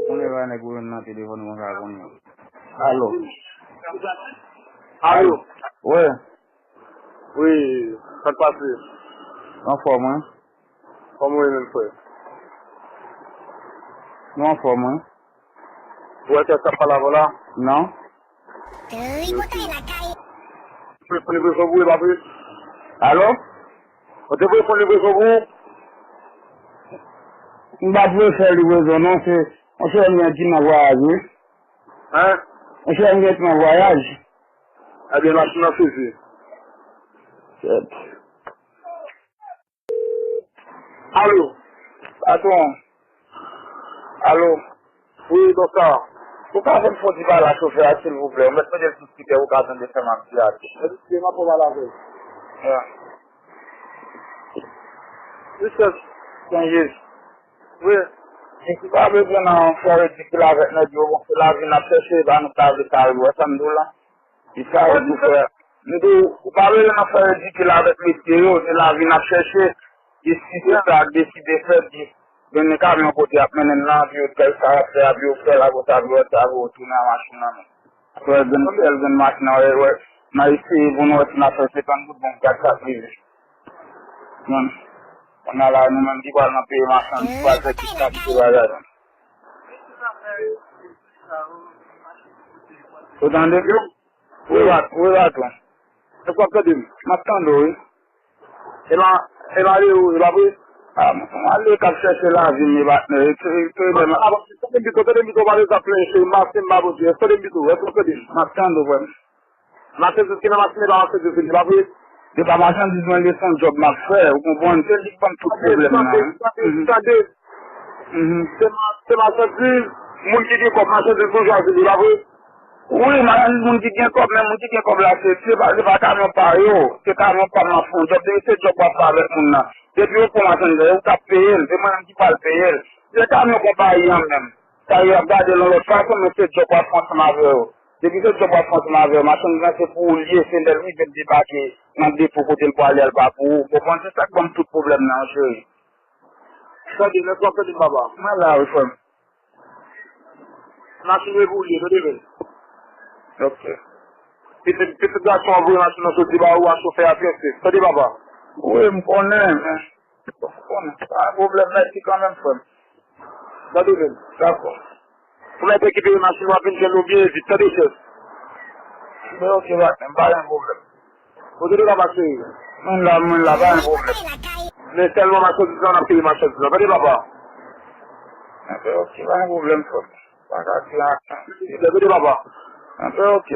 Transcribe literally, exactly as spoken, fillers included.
Konnen pa nèg ou jwenn nan telefòn konsa konnen. Alo. Alo. Wi. Wi, sa k pase? Anfòm, wi. Kòman w ye menm, frè? Nou anfòm, wi. Ou wè kiyès k ap pale avè w la? Non. Tripotay Lakay. Ou te voye fon livreson pou ou, e pa vre? Alo? Ou te voye fon livreson pou ou? M pa t voye fè livrezon, non, se yon sè m gen ki nan vwayaj, wi. Hein? Yon sè m gen ki nan vwayaj. Ebyen, machin nan sezi. Kèt. Alo. Patwon. Alo. Wi, bonswa. Ou ka fè m fon ti pale ak chofè a, silvouplè? Ou mèt mete l sou spikè, ou ka tande sa m ap di a tou. Mesye, m ap pale avè l. Ya. Misye, Senyè. Wi. Misye pa bezwen nan fè ridikil avèk nèg yo, bon, se lavi n ap chèche, e pa nou k ta vle sa yo, wè sa m di w la? Li sa yo tou fè. M di w, ou pa bezwen nan fè ridikil avèk mesye yo, se lavi n ap chèche, e si se sa ak deside fè, di, mennen kamyon kote y ap mennen l lan, epi yo fè sa y ap fè a, epi yo fè l a konsa, epi yo sa, epi yo tounen a machin nan men. Apre, grenn sèl, grenn machin nan, wè, wè, n a eseye pou n wè si n a fè senkant goud, bon, gad sa k rive. Kòm, kòm la, nou menm ki pral nan peye machann, ki pral fè tout kalite bagay. Ou tande? Wi, Bat-, wi, Baton. Èske w ap tande m? M ap tande w, wi. E la, e la, e ou, e pa vre? A, m, m ale k ap chèche lavi m, e Batnè. E, e, e, e, tande m pito, tande m pito, pale sa plen, cheri, m ap, m ap, Bondye. Tande m pito, èske w ap tande m? M ap tande w, frè m. Machandiz ki nan machin, e pa machandiz li, e pa vre? E pa machandiz mwen, li se yon djòb m ap fè, ou konprann? Se li k ban m tout pwoblèm nan, wi. Tande, tande, tande. Se ma-, se machandiz, moun ki gen kòb, machandiz pou chwazi li, pa vre? Wi, machandiz moun ki gen kòb, men moun ki gen kòb la, se, se pa, se pa kamyon pa yo, se kamyon pa m ap fè yon djòb, depi se djòb w ap fè avèk moun nan. Depi yo pran machandiz la, se ou k ap peye l, se mwen menm ki pral peye l. Se kamyon konpayi an menm. Sa yo ap gade l yon lòt fason, men se djòb w ap fè ansanm avè yo. Depi se djòb w ap fè ansanm avè yo, machandiz la se pou ou l ye, se lè l rive l debake nan depo kote l pwale a, l pa pou ou. Ou konprann? Se sa k ban m tout pwoblèm nan, cheri. Tande, lè w ap tande m, papa. Mwen la, wi, frè m. Machin wi pou ou l ye, tande byen. Ok. Pitit, pitit gason an voye machin nan soti ba ou a, chofè a prese. Tande, papa. Wi, m konnen, men. Bon, pa gen pwoblèm, mèsi kanmenm, frè m. Tande byen. Dakò. Ou mèt ekipe machin, w ap vin jwenn nou byen vit. Tande, chèf. Men ok, patnè m, pa gen pwoblèm. Ou tande, papa cheri? Mwen la, mwen la, pa gen pwoblèm. Men sèlman machandiz la, n ap peye machandiz la. Tande, papa. Enben, ok, pa gen pwoblèm, frè m. Pa ka di anyen. Tande, papa. Enben, ok.